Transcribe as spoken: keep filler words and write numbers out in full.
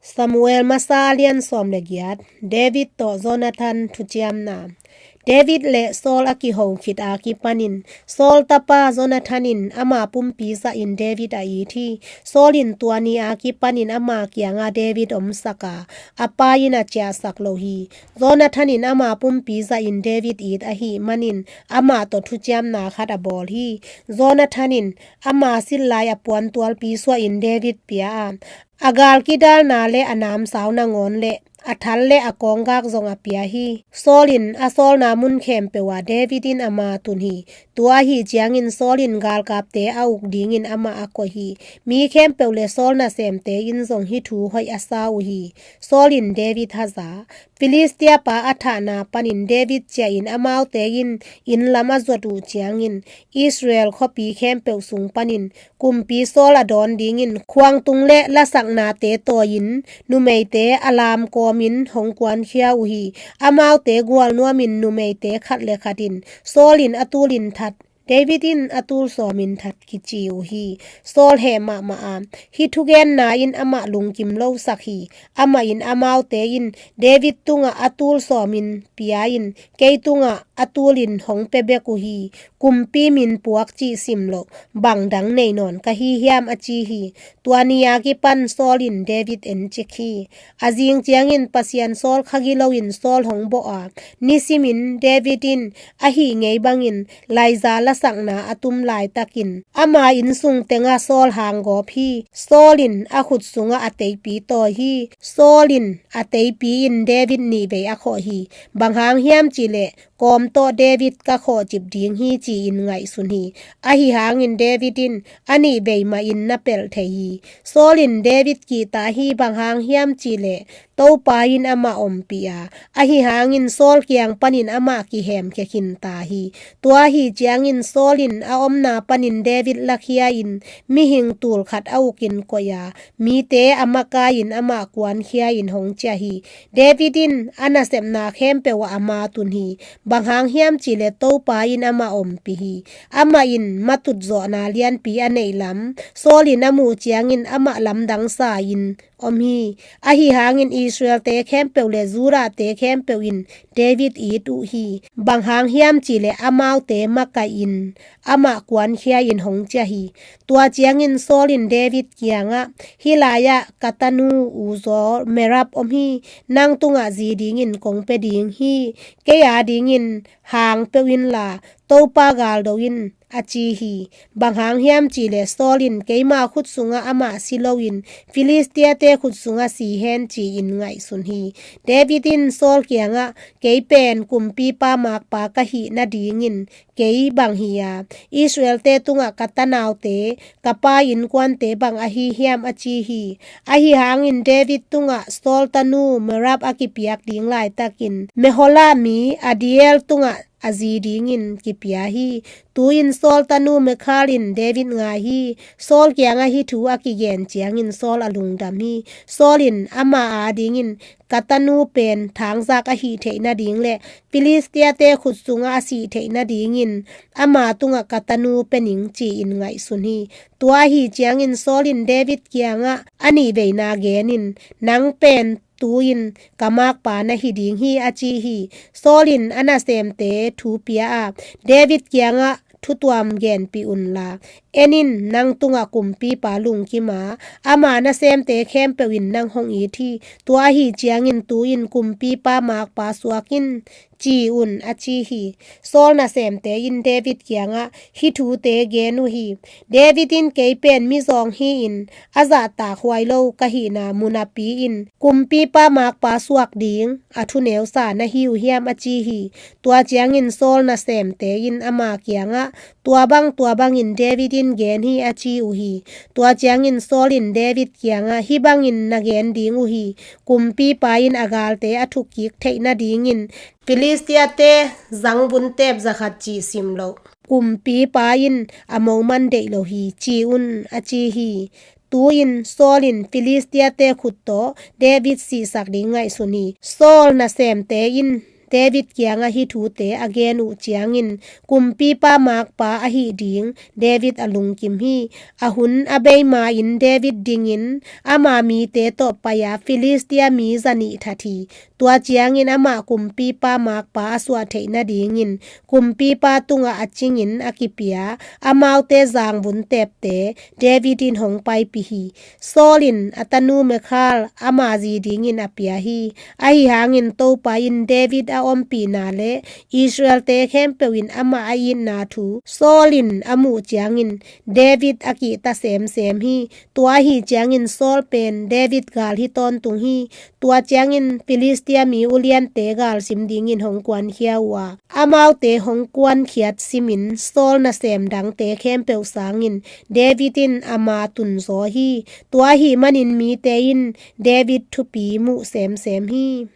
Samuel masa a lian sawm le giat. David tawh Jonathan thuciamna. David le Saul a kiho khit a kipanin Saul tapa Jonathan in ama pumpi zahin David a it hi. Saul in tua ni a kipanin ama kianga David omsak a, a pa in a ciahsak lo hi. Jonathan in ama pumpi zahin David it ahih manin amah tawh thuciamna khat a bawl hi. Jonathan in ama silh lai a puantualpi suahin David pia a, a gal kidalna le a namsau nangawn le a thal le a kawnggak zong a pia hi. Saul in a sawlna mun khempeuh ah David in ama tun hi. Tua ahi ciangin Saul in galkapte a uk dingin amah a koih hi. Mi khempeuh le Saul nasemte in zong hih thu hoih a sa uh hi. Saul in David haza. Filistia pa a thahna panin David ciahin amaute in inn lam a zuat uh ciangin Israel khuapi khempeuh sung panin kumpi Saul a dawn dingin khuangtung le lasaknate tawiin numeite a lamkawmin hong kuankhia uh hi. Amaute gualnuamin numeite khat le khat in Saul in a tulin that, David in a tul sawmin that kici uh hi. Saul heh mahmah a, hih thugenna in amah lungkim losak hi. Amah in amaute in David tungah a tul sawmin pia in kei tungah a tulin hong pia bek uh hi. Kumpi min puak cih sim loh, bang dang nei nawn ka hi hiam a ci hi. Tua ni a kipan Saul in David encik hi. A zing ciangin Pasian Saul kha giloin Saul hong bawh a, nisimin David in ahi ngei bangin laiza lasakna a tum laitakin ama inn sung tengah Saul hanggawp hi. Saul in a khut sungah a teipi tawi hi. Saul in a teipi in David nihvei a khawh hi. Bang hang hiam cihleh kawm tawh David ka khawhcip ding hi ci-in ngaihsun hi. Ahi hangin David in a nihvei mahin na pelh thei hi. Saul in David kihta hi. Bang hang hiam cihleh Topa in amah ompih a, ahi hangin Saul kiang panin amah kihemkhia khinta hi. Tua ahi ciangin Saul in a omna panin David lakhia in mihing tul khat a ukin koih a, mite a makai-in amah kuankhia in hong ciah hi. David in a nasepna khempeuh ah ama tun hi. Bang hang hiam cihleh Topa in amah ompih hi. Amah in matut zawhna lianpi a neih lam Saul in a muh ciangin amah lamdang sa-in om hi. Ahi hangin Israelte khempeuh le Judahte khempeuh in David it uh hi. Bang hang hiam cihleh amaute makaih in amah kuankhia in hong ciah hi. Tua ciangin Saul in David kiangah, hih lai-ah ka tanu uzaw Merab om hi. Nang tungah zi dingin kong pia ding hi. Kei a dingin hang peuh inla Topa galdo in, a ci hi. Bang hang hiam cihleh Saul in keima khut sungah amah si loin Filistiate khut sungah si hen ci-in ngaihsun hi. David in Saul kiangah, kei pen kumpipa makpa ka hih nadingin kei bang hi-a, Israelte tungah ka tanaute, ka pa innkuante bang ahi hiam a ci hi. Ahi hangin David tungah Saul tanu Merab a kipiak ding laitakin Mehola mi Adiel tungah a zi dingin kipia hi. Tu-in Saul tanu Mikhal in David ngai hi. Saul kiangah hih thu a kigen ciangin Saul a lungdam hi. Saul in ama a dingin ka tanu pen thangzak a hih theih nading le Filistiate khut sungah a sih theih nadingin ama tungah ka tanu pia ning ci-in ngaihsun hi. Tua ahi ciangin Saul in David kiangah a nihveina genin, nang pen tu-in ka makpa na hi ding hi a ci hi. Saul in a nasemte thu pia a, David kiangah thutuam genpih unla, en in nang tungah kumpipa lungkim a, ama nasemte khempeuh in nang hong it hi. Tua ahi ciangin tu-in kumpipa makpa suak in ci un a ci hi. Saul nasemte in David kiangah hih thute gen uh hi. David in kei pen mizawng hi-in a zahtak huai lo ka hihna munapi in kumpipa makpa suak ding a thuneusa na hi uh hiam a ci hi. Tua ciangin Saul nasemte in ama kiangah tua bang tua bangin David in gen hi a ci uh hi. Tua ciangin Saul in David kiangah hih bangin na gen ding uh hi. Kumpipa in a galte a thukkik theih nadingin Filistiate zangvun tep zakhat cih sim loh kumpipa in a moman deih lo hi ci un a ci hi. Tu-in Saul in Filistiate khut tawh David sihsak ding ngaihsun hi. Saul nasemte in David kiangah hih thute a gen uh ciangin, kumpipa makpa ahih ding David a lungkim hi. A hun a bei ma-in David dingin ama mite tawh pai-a Filistia mi zanih that hi. Tua ciangin amah kumpipa makpa a suah theih nadingin kumpipa tungah a cingin a kipia amaute zangvun tepte David in hong paipih hi. Saul in a tanu Mikhal ama zi dingin a pia hi. Ahi hangin Topa in David a ompihna le Israelte khempeuh in amah a itna thu Saul in a muh ciangin David a kihta semsem hi. Tua ahi ciangin Saul pen David gal hi tawntung hi. Tua ciangin Filistia mi uliante galsim dingin hong kuankhia uh a, amaute hong kuankhiat simin Saul nasem dangte khempeuh sangin David in ama tunzaw hi. Tua ahih manin mite in David thupi muh semsem hi.